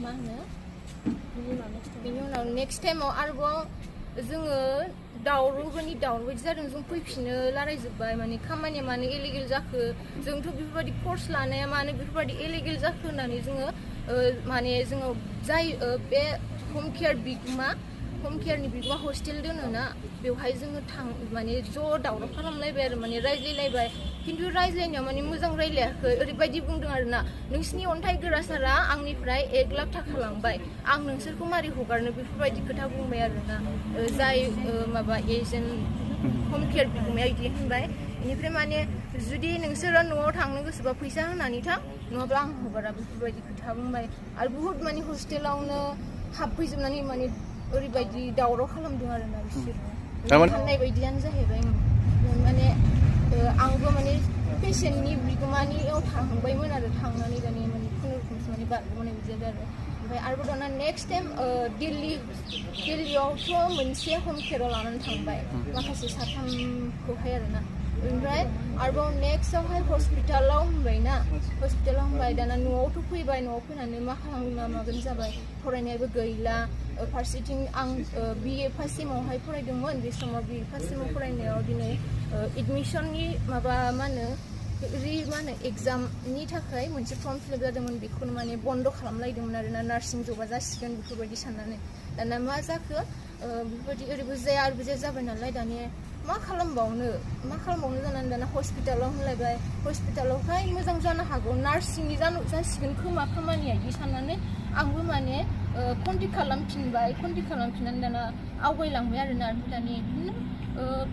मा होनो बिनि उनाव नेक्स्ट टाइमाव आरोबाव जोङो दावरावनि दावरावबायदि जादों जों फैफिनो रायलायजोब्बाय माने खामानिया मानो इलिगेल जाखो जोंथ' बेफोरबायदि कर्स लानाया मानो बेफोरबायदि इलिगेल जाखो होननानै जोङो माने जोङो जाय बे हम केयारनि बिगोमा हस्टेल दोनोना बेवहाय जोङो माने ज' दावराव खालामलायबाय आरो माने रायज्लायलायबाय खिन्थु रायज्लायनायाव माने मोजां रायज्लायाखै ओरैबायदि बुंदों आरोना नोंसिनि अन्थाइगोरा सारा आंनिफ्राय 1 लाख थाखा लांबाय आं नोंसोरखौ मारै हगारनो बेफोरबायदि खोथा बुंबाय आरोना जाय माबा एजेन्ट हम केयार बिगोमाया बिदि होनबाय बेनिफ्राय माने जुदि नोंसोरो न'आव थांनो गोसोबा फैसा होनानै थां नङाब्ला आं हगारा बेफोरबायदि खोथा बुंबाय आरो बुहुत माने हस्टेलावनो हाबफैजोबनानै माने ओरैबायदि दावराव खालामदों आरोना बिसोरो होननाय बायदियानो जाहैबाय माने आंबो माने पेसेन्टनि बिगोमानियाव थांबायमोन आरो थांनानै दानि माने खुनुरुखुमसो माने बारग'नाय बिदि जादों आरो ओमफ्राय आरोबाव दाना नेक्स्ट टाइम दिल्लीयावथ' मोनसे हम केयाराव लानानै थांबाय माखासे साथामखौहाय आरोना ओमफ्राय आरोबाव नेक्स्टआवहाय हस्पिटालाव होनबाय दाना न'आवथ' फैबाय न'आव फैनानै मा खालामगोन मागोन जाबाय फरायनायाबो गैला फारसेथिं आं BA फार्स्ट सेमावहाय फरायदोंमोन बे समाव BA फार्स्ट सेमाव फरायनायाव दिनै एडमिसननि माबा मा होनो एग्जामनि थाखाय मोनसे फर्म फिलआप जादोंमोन बेखौनो माने बन्द' खालामलायदोंमोन आरोना नार्सिं जबा जासिगोन बेफोरबायदि साननानै दाना मा जाखो बेफोरबायदि ओरैबो जाया आरोबो जाया जाबाय नालाय दानिया मा खालामबावनो जानानै दाना हस्पिटालाव होनलायबाय हस्पिटालावहाय मोजां जानो हागौ नार्सिंनि जासिगोन खोमा खामानिया बिदि साननानै आंबो माने कन्टेक्ट खालामफिननानै दाना आवगायलांबाय आरोना दानि बिदिनो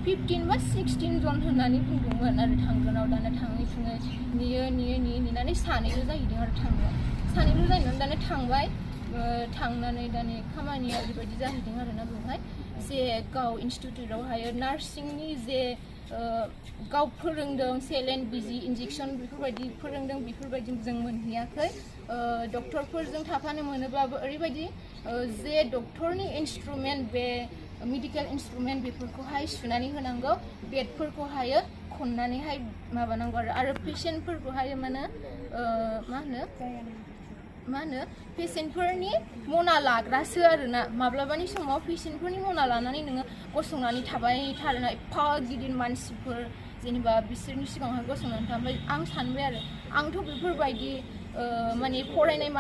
15 बा 16 जन होननानै बुंदोंमोन आरो थांगोनाव दाना थाङै नेनानै सानैल' जाहैदों आरो सानैल' जाहैनानै दाना थांबाय थांनानै दानि खामानिया ओरैबायदि जाहैदों आरोना बेवहाय जे गाव इनस्टिटिउटआवहाय नार्सिंनि जे गाव फोरोंदों सेलेन बिजि इन्जेक्सन बेफोरबायदि फोरोंदों बेफोरबायदि जों मोनहैयाखै डक्टरफोरजों थाफानो मोनोब्लाबो ओरैबायदि जे डक्टरनि इन्सट्रुमेन्ट बे मेडिकेल इन्सट्रुमेन्ट बेफोरखौहाय सुनानै होनांगौ बेडफोरखौहाय खननानैहाय माबानांगौ आरो पेसेन्टफोरखौहाय मा होनो पेसेन्टफोरनि मना लाग्रासो आरोना माब्लाबानि समाव पेसेन्टफोरनि मना लानानै नोङो गसंनानै थाबाय थारोना एफा गिदिर मानसिफोर जेनेबा बिसोरनि सिगाङावहाय गसंनानै थाबाय आं सानबाय आरो आंथ' बेफोरबायदि माने फरायनाय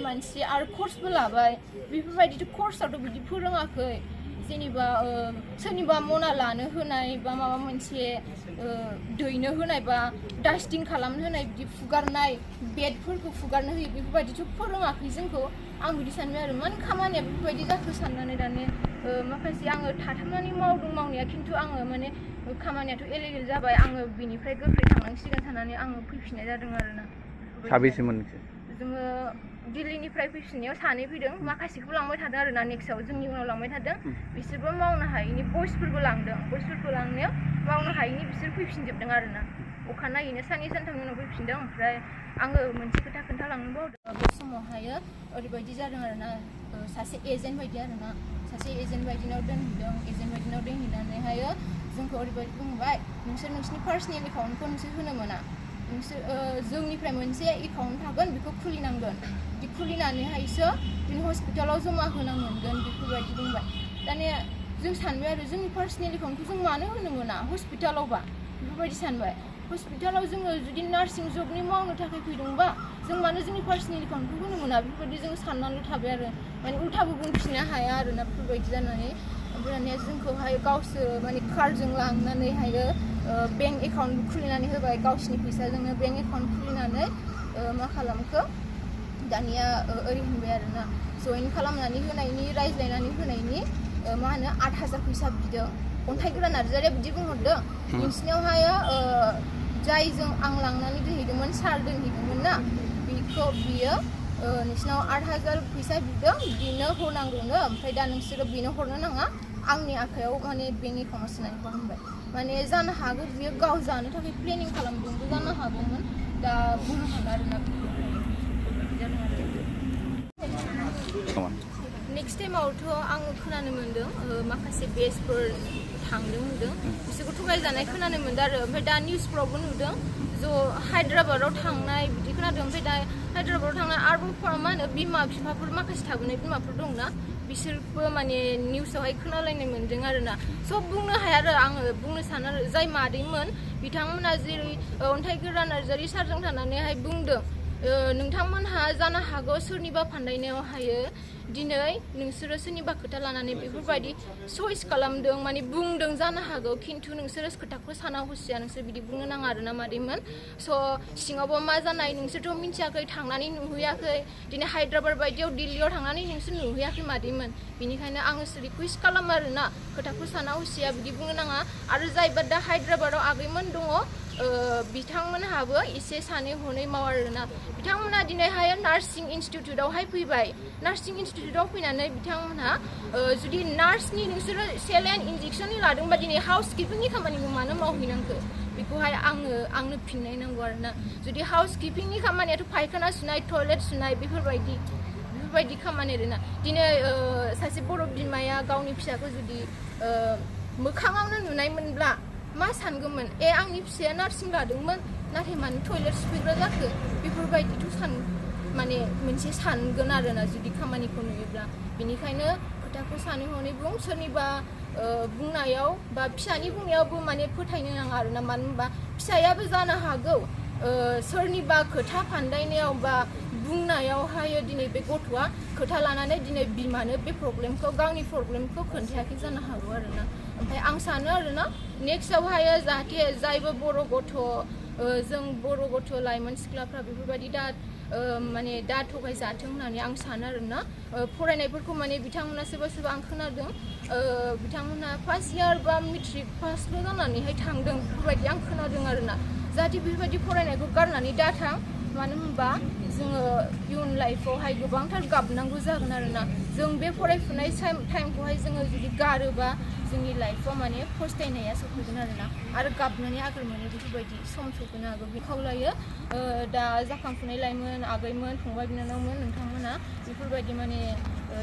मानसि आरो कर्सबो लाबाय बेफोरबायदिथ' कर्सआवथ' बिदि फोरोङाखै जेनेबा सोरनिबा मना लानो होनाय बा माबा मोनसे दैनो होनाय बा डास्टिं खालामनो होनाय बिदि फुगारनाय बेडफोरखौ फुगारनो होयो बेफोरबायदिथ' फोरोङाखै जोंखौ आं बिदि सानबाय आरो मानो खामानिया बेफोरबायदि जाखो साननानै दाने माखासे आङो थाथामनानै मावनाया खिन्थु आङो माने खामानियाथ' इलिगेल जाबाय आङो बिनिफ्राय गोख्रै थांनांसिगोन साननानै आङो फैफिननाय जादों आरोना साबेसेमोन नोंसोर जोङो दिल्लीनिफ्राय फैफिननायाव सानै फैदों माखासेखौ लांबाय थादों आरोना नेक्स्टआव जोंनि उनाव लांबाय थादों बिसोरबो मावनो हायैनि बयसफोरबो लांनायाव मावनो हायैनि बिसोर फैफिनजोबदों आरोना अखानायैनो साननै सानथामनि उनाव फैफिनदों ओमफ्राय आङो मोनसे खोथा खोन्थालांनो बावदों बे समावहाय ओरैबायदि जादों आरोना सासे एजेन्ट बायदिनाव दोनहैनानैहाय जोंखौ ओरैबायदि बुंबाय नोंसिनि पार्सनेल एकाउन्टखौ नोंसोर होनो मोना जोंनिफ्राय मोनसे एकाउन्ट थागोन बेखौ खुलिनांगोन बिदि खुलिनानैहायसो जों हस्पिटालाव जमा होनांगोन बेफोरबायदि बुंबाय दानिया जों सानबाय आरो जोंनि पार्सनेल एकाउन्टखौ जों मानो होनो मोना हस्पिटालावबा बेफोरबायदि सानबाय हस्पिटालाव जोङो जुदि नार्सिं जबनि मावनो थाखाय फैदोंबा जों मानो जोंनि पार्सनेल एकाउन्टखौ होनो मोना बेफोरबायदि जों साननानै थाबाय आरो माने उल्थाबो बुंफिननो हाया आरोना बेफोरबायदि जानानै ओमफ्राय दानिया जोंखौहाय गावसोर माने कारजों लांनानैहाय बेंक एकाउन्ट खुलिनानै होबाय गावसिनि फैसाजोंनो बेंक एकाउन्ट खुलिनानै मा खालामखो दानिया ओरै होनबाय आरोना जइन खालामनानै होनायनि रायज्लायनानै होनायनि मा होनो 8,000 फैसा बिदों अन्थाइगोरा नार्जारिया बिदि बुंहरदों नोंसिनियावहाय जायजों आं लांनानै दोनहैदोंमोन सार दोनहैदोंमोन ना बियो नोंसिनाव 8,000 फैसा बिदों बिनो हरनांगौनो ओमफ्राय दा नोंसोरो बिनो हरनो नाङा आंनि आखायाव माने बेंक एकाउन्टआव सोनानै होनबाय माने जानो हागौ बियो गाव जानो थाखाय प्लेनिं खालामदोंबो जानो हागौमोन दा बुंनो हाला आरोना नेक्स्ट टाइमावथ' आङो खोनानो मोन्दों माखासे बेचफोर थांदों होनदों बिसोरखौ थगायजानाय खोनानो मोन्दों आरो ओमफ्राय दा निउसफ्रावबो नुदों ज' हायद्राबादाव थांनाय बिदि खोनादों ओमफ्राय दा हायद्राबादाव थांना आरोबाव मा होनो बिमा बिफाफोर माखासे थाबोनाय बिमाफोर दंना बिसोरबो माने निउसावहाय खोनालायनाय मोन्दों आरोना सब बुंनो हाया आरो आङो बुंनो सानो आरो जाय मादैमोन बिथांमोना जेरै अन्थाइगोरा नार्जारि सारजों थानानैहाय बुंदों नोंथांमोनहा जानो हागौ सोरनिबा फान्दायनायावहायो दिनै नोंसोरो सोरनिबा खोथा लानानै बेफोरबायदि चइस खालामदों माने बुंदों जानो हागौ खिन्थु नोंसोरो खोथाखौ साना हसिया नोंसोर बिदि बुंनो नाङा आरोना मादैमोन स' सिङावबो मा जानाय नोंसोरथ' मिन्थियाखै थांनानै नुहैयाखै दिनै हायद्राबाद बायदियाव दिल्लीयाव थांनानै नोंसोर नुहैयाखै मादैमोन बेनिखायनो आङो रिकुवेस्ट खालामो आरोना खोथाखौ साना हसिया बिदि बुंनो नाङा आरो जायबा दा हायद्राबादाव आगैमोन दङ बिथांमोनहाबो एसे सानै हनै माव आरोना बिथांमोना दिनैहाय नार्सिं इनस्टिटिउटआवहाय फैबाय नार्सिं इनस्टिटिउटआव फैनानै बिथांमोनहा जुदि नार्सनि नोंसोरो सेलाइन इन्जेक्सननि लादोंबा दिनै हाउस किपिंनि खामानिखौ मानो मावहैनांखो बेखौहाय आंनो फिननाय नांगौ आरोना जुदि हाउस किपिंनि खामानियाथ' फायखाना सुनाय टयलेट सुनाय बेफोरबायदि खामानि आरोना दिनै सासे बर' बिमाया गावनि फिसाखौ जुदि मोखाङावनो नुनायमोनब्ला मा सानगौमोन आंनि फिसाया नार्सिं लादोंमोन नाथाय मानो टयलेट सुफैग्रा जाखो बेफोरबायदिथ' माने मोनसे सानगोन आरोना जुदि खामानिखौ नुयोब्ला बेनिखायनो खोथाखौ सानै हनै बुं सोरनिबा बुंनायाव बा फिसानि बुंनायावबो माने फोथायनो नाङा आरोना मानो होनबा फिसायाबो जानो हागौ सोरनिबा खोथा फान्दायनायाव बा बुंनायावहाय दिनै बे गथ'आ खोथा लानानै दिनै बिमानो बे गावनि प्रब्लेमखौ खोन्थायाखै जानो हागौ आरोना ओमफ्राय आं सानो आरोना नेक्स्टआवहाय जाहाथे जायबो बर' गथ' जों बर' गथ' लाइमोन सिख्लाफ्रा बेफोरबायदि माने दा थगायजाथों होननानै आं सानो आरोना फरायनायफोरखौ माने बिथांमोना सोरबा आं खोनादों बिथांमोना फार्स्ट इयार बा मेट्रिक पासल' जानानैहाय थांदों बेफोरबायदि आं खोनादों आरोना जाहाथे बेफोरबायदि फरायनायखौ गारनानै दाथां मानो होनबा जोङो इयुन लाइफआवहाय गोबांथार गाबनांगौ जागोन आरोना जों बे फरायफुनाय टाइमखौहाय जोङो जुदि गारोबा जोंनि लाइफआव माने फस्थायनाया सफैगोन आरोना आरो गाबनानै आगोल मोनो बेफोरबायदि सम सफैनो हागौ बे खावलायो दा जाखांफुनाय लाइमोन आगैमोन फंबाय बिनानावमोन नोंथांमोना बेफोरबायदि माने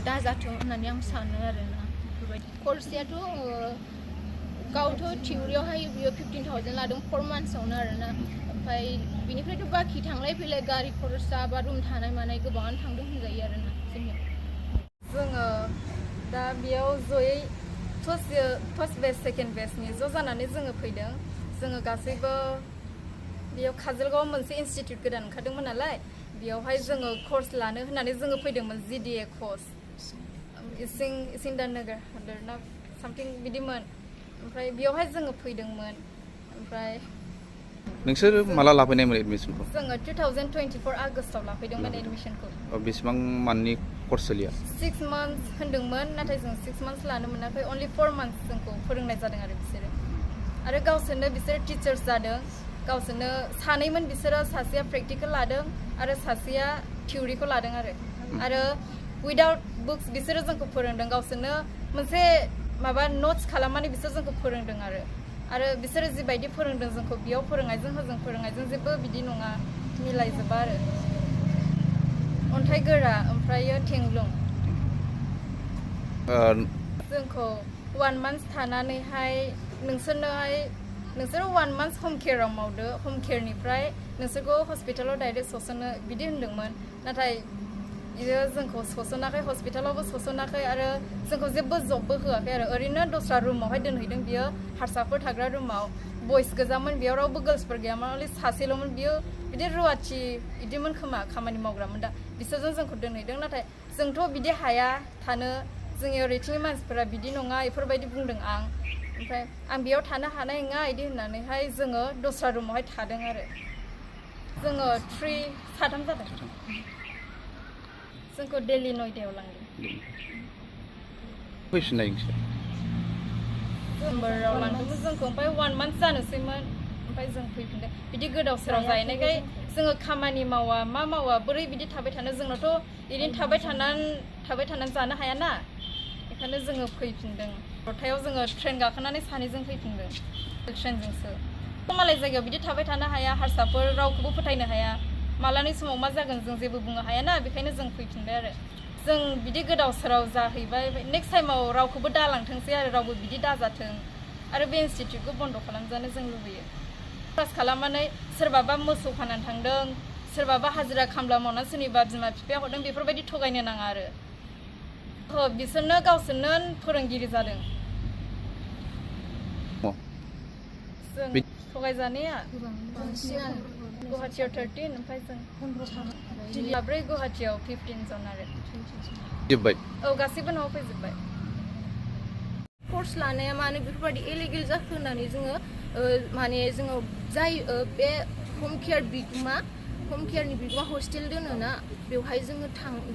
दाजाथों होननानै आं सानो आरोना बेफोरबायदि कर्सयाथ' गावथ' थिउरियावहाय बियो 15,000 लादों 4 मान्थ्सआवनो आरोना ओमफ्राय बिनिफ्रायथ' बाखि थांलाय फैलाय गारि खरसा बा रुम थानाय मानाय गोबाङानो थांदों होनजायो आरोना जोङो दा बेयाव जयै फार्स्ट बेच सेकेन्ड बेचनि ज' जानानै जोङो फैदों जोङो गासैबो बेयाव काजलगावआव मोनसे इनस्टिटिउट गोदान ओंखारदोंमोन नालाय बेयावहाय जोङो कर्स लानो होननानै जोङो फैदोंमोन GDA Course इसिंदानगर हादोरना सामथिं बिदिमोन ओमफ्राय बेयावहाय जोङो फैदोंमोन ओमफ्राय नोंसोर माला लाफैनायमोन एडमिसनखौ जोङो 2024 आगस्टआव लाफैदोंमोन एडमिसनखौ बेसेबां मान्थनि कर्स सोलिया 6 मान्थ्स होन्दोंमोन नाथाय जों 6 मान्थ्स लानो मोनाखै अनलि 4 मान्थ्स जोंखौ फोरोंनाय जादों आरो बिसोरो आरो गावसोरनो बिसोर टिचार्स जादों गावसोरनो सानैमोन बिसोरो सासेया प्रेक्टिकेल लादों आरो सासेया थिउरिखौ लादों आरो उइदाउट बुक्स बिसोरो जोंखौ फोरोंदों गावसोरनो मोनसे माबा नट्स खालामनानै बिसोर जोंखौ फोरोंदों आरो बिसोरो जिबायदि फोरोंदों जोंखौ बेयाव फोरोंनायजों होजों फोरोंनायजों जेबो बिदि नङा मिलायजोबा आरो अन्थाइ गोरा ओमफ्रायो थेंग्लुं जोंखौ 1 मान्थ थानानैहाय नोंसोरो 1 मान्थ हम केयाराव मावदो हम केयारनिफ्राय नोंसोरखौ हस्पिटालाव डाइरेक्ट सोस'नो बिदि होन्दोंमोन नाथाय बियो जोंखौ सोस'नाखै हस्पिटालावबो सोस'नाखै आरो जोंखौ जेबो जबबो होआखै आरो ओरैनो दस्रा रुमावहाय दोनहैदों बियो हारसाफोर थाग्रा रुमाव बयस गोजामोन बेयाव रावबो गार्ल्सफोर गैयामोन अनलि सासेल'मोन बियो बिदि रुवाथि बिदिमोन खोमा खामानि मावग्रामोन दा बिसोरजों जोंखौ दोनहैदों नाथाय जोंथ' बिदि हाया थानो जोंनि ओरैथिंनि मानसिफोरा बिदि नङा बेफोरबायदि बुंदों ओमफ्राय आं बेयाव थानो हानाय नङा बिदि होननानैहाय जोङो दस्रा रुमावहाय थादों आरो जोङो 3 जादों जोंखौ दिल्ली नयदायाव लांदों फैफिननाय दिसेम्बराव लांदोंमोन जोंखौ ओमफ्राय 1 मान्थ जानोसैमोन ओमफ्राय जों फैफिनदों बिदि गोदाव सोराव जाहैनायखाय जोङो खामानि मावा मा मावा बोरै बिदि थाबाय थानो जोंनावथ' बिदिनो थाबाय थानानै जानो हायाना बेखायनो जोङो फैफिनदों रथायाव जोङो ट्रेन गाखोनानै सानैजों फैफिनदों ट्रेनजोंसो मालाय जायगायाव बिदि थाबाय थानो हाया हारसाफोर रावखौबो फोथायनो हाया मालानि समाव मा जागोन जों जेबो बुंनो हायाना बेखायनो जों फैफिनबाय आरो जों बिदि गोदाव सोराव जाहैबाय नेक्स्ट टाइमाव रावखौबो दालांथोंसै आरो रावबो बिदि दाजाथों आरो बे इनस्टिटिउटखौ बन्द' खालामजानो जों लुबैयो क्लास खालामनानै सोरबाबा मोसौ फाननानै थांदों सोरबाबा हाजिरा खामला मावना सोरनिबा बिमा बिफाया हरदों बेफोरबायदि थगायनो नाङा आरो बिसोरनो गावसोरनो फोरोंगिरि जादों जों थगायजानाया गुवाहाटीयाव 13 ओमफ्राय जों 15 गुवाहाटीयाव 15 जन आरो जोब्बाय औ गासैबो न'आव फैजोब्बाय कर्स लानाया मानो बेफोरबायदि इलिगेल जाखो होननानै जोङो माने जोङो जाय बे हम केयारनि बिगोमा हस्टेल दोनोना बेवहाय जोङो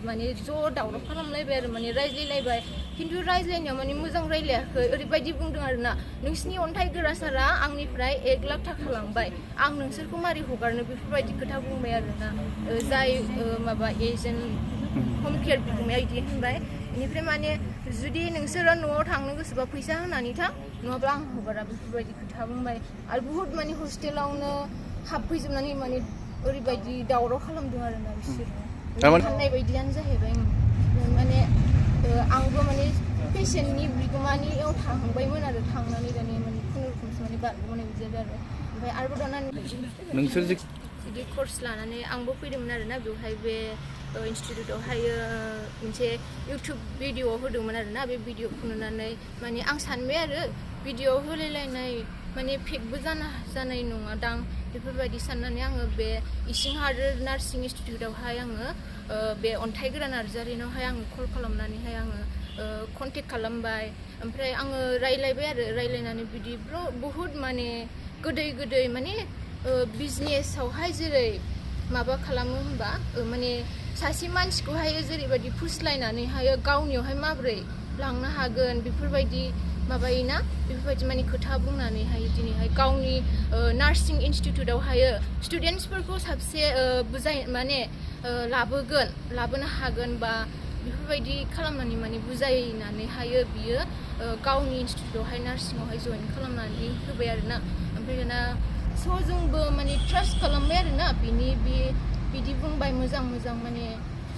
माने ज' दावराव खालामलायबाय आरो माने रायज्लायलायबाय खिन्थु रायज्लायनायाव माने मोजां रायज्लायाखै ओरैबायदि बुंदों आरोना नोंसिनि अन्थाइ गोरा सारा आंनिफ्राय 1 लाख थाखा लांबाय आं नोंसोरखौ मारै हगारनो बेफोरबायदि खोथा बुंबाय आरोना जाय माबा एजेन्ट हम केयार बिगोमाया बिदि होनबाय बेनिफ्राय माने जुदि नोंसोरो न'आव थांनो गोसोबा फैसा होनानै थां नङाब्ला आं हगारा बेफोरबायदि खोथा बुंबाय आरो बुहुत माने हस्टेलावनो हाबफैजोबनानै माने ओरैबायदि दावराव खालामदों आरोना बिसोरो होननाय बायदियानो जाहैबाय माने आंबो माने पेसेन्टनि बिगोमानियाव थांबायमोन आरो थांनानै दानि माने खुनुरुखुमसो माने बारग'नाय बिदि जादों आरो ओमफ्राय आरोबाव दाना नोंसोर GDA कर्स लानानै आंबो फैदोंमोन आरोना बेवहाय बे इनस्टिटिउटआवहायो मोनसे इउटुब भिडिअ होदोंमोन आरोना बे भिडिअखौ नुनानै माने आं सानबाय आरो भिडिअ होलायलायनाय माने फेकबो जानाय नङा दां बेफोरबायदि साननानै आङो बे इसिंहादोर नार्सिं इनस्टिटिउटआवहाय आङो बे अन्थाइ गोरा नार्जारिनावहाय आङो कल खालामनानैहाय आङो कन्टेक्ट खालामबाय ओमफ्राय आङो रायलायबाय आरो रायलायनानै बिदि बुहुत माने गोदै माने बिजनेसावहाय जेरै माबा खालामो होनबा माने सासे मानसिखौहाय जेरैबायदि फुस्लायनानैहाय गावनियावहाय माबोरै लांनो हागोन बेफोरबायदि माबायोना बेफोरबायदि माने खोथा बुंनानैहाय दिनैहाय गावनि नार्सिं इनस्टिटिउटआवहाय स्टुडेन्टसफोरखौ साबसे माने लाबोनो हागोन बा बेफोरबायदि खालामनानै माने बुजायनानैहाय बियो गावनि इनस्टिटिउटआवहाय नार्सिंआवहाय जइन खालामनानै होबाय आरोना ओमफ्राय दाना स' जोंबो माने ट्रास्ट खालामबाय आरोना बिदि बुंबाय मोजां माने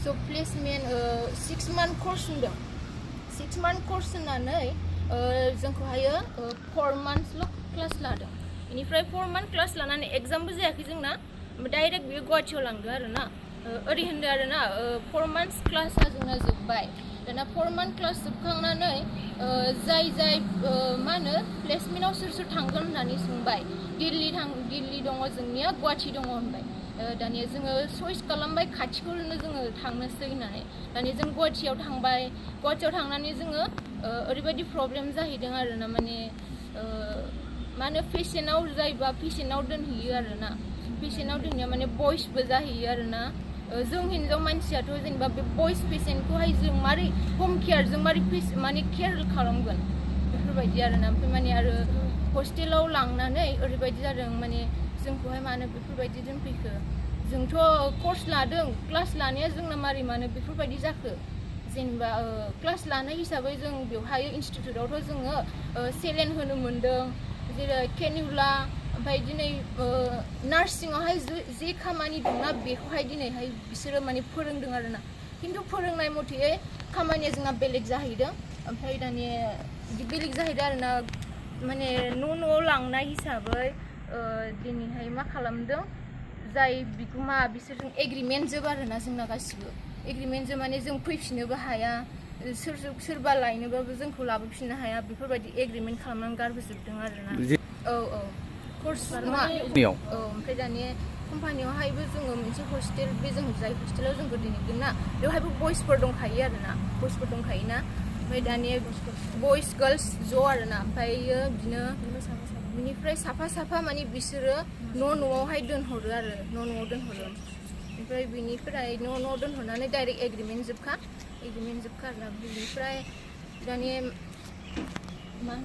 स' प्लेसमेन्ट 6 month कर्स होनदों 6 month कर्स होननानै जोंखौहायो 4 monthsल' क्लास लादों बेनिफ्राय 4 month क्लास लानानै एग्जामबो जायाखै जोंना डाइरेक्ट बियो गुवाहाटीयाव लांदों आरोना ओरै होनदों आरोना 4 months क्लासआ जोंना जोब्बाय दाना 4 month क्लास जोबखांनानै जाय मा होनो प्लेसमेन्टआव सोर थांगोन होननानै सोंबाय दिल्ली दङ जोंनिया गुवाहाटी दङ होनबाय दानिया जोङो चइस खालामबाय खाथिखौनो जोङो थांनोसै होननानै दानिया जों गुवाहाटीयाव थांबाय गुवाहाटीयाव थांनानै जोङो ओरैबायदि प्रब्लेम जाहैदों आरोना माने मा होनो पेसेन्टआव जायोबा पेसेन्टआव दोनहैयो आरोना पेसेन्टआव दोननाया माने बयसबो जाहैयो आरोना जों हिन्जाव मानसियाथ' जेनेबा बे बयस पेसेन्टखौहाय जों मारै हम केयारजों मारै माने केयार खालामगोन बेफोरबायदि आरोना ओमफ्राय माने आरो हस्टेलाव लांनानै ओरैबायदि जादों माने जोंखौहाय मानो बेफोरबायदि दोनफैखो जोंथ' कर्स लादों क्लास लानाया जोंना मानो बेफोरबायदि जाखो जेनेबा क्लास लानाय हिसाबै जों बेवहाय इनस्टिटिउटआवथ' जोङो सेलेन होनो मोन्दों जेरै केनिउला ओमफ्राय दिनै नार्सिंआवहाय जे खामानि दंना बेखौहाय दिनैहाय बिसोरो माने फोरोंदों आरोना खिन्थु फोरोंनाय मथे खामानिया जोंना बेलेग जाहैदों ओमफ्राय दानिया बिदि बेलेग जाहैदों आरोना माने न'आव लांनाय हिसाबै दिनैहाय मा खालामदों जाय बिगोमा बिसोरजों एग्रिमेन्ट जोब आरोना जोंना गासिबो एग्रिमेन्ट जोब माने जों फैफिननोबो हाया सोरबा लायनोबाबो जोंखौ लाबोफिननो हाया बेफोरबायदि एग्रिमेन्ट खालामनानै गारबोजोबदों आरोना औ कर्स नङा ओमफ्राय दानिया कम्पानियावहायबो जोङो मोनसे हस्टेल बे जों जाय हस्टेलाव जोंखौ दिनैदों ना बेवहायबो बयसफोर दंखायो आरोना बयसफोर दंखायोना ओमफ्राय दानिया बयस गार्लस ज' आरोना ओमफ्रायो बिदिनो बिनिफ्राय साफा माने बिसोरो न'आवहाय दोनहरो आरो न'आव दोनहरो ओमफ्राय बिनिफ्राय न'आव दोनहरनानै डाइरेक्ट एग्रिमेन्ट जोबखा आरोना बिनिफ्राय दानिया मा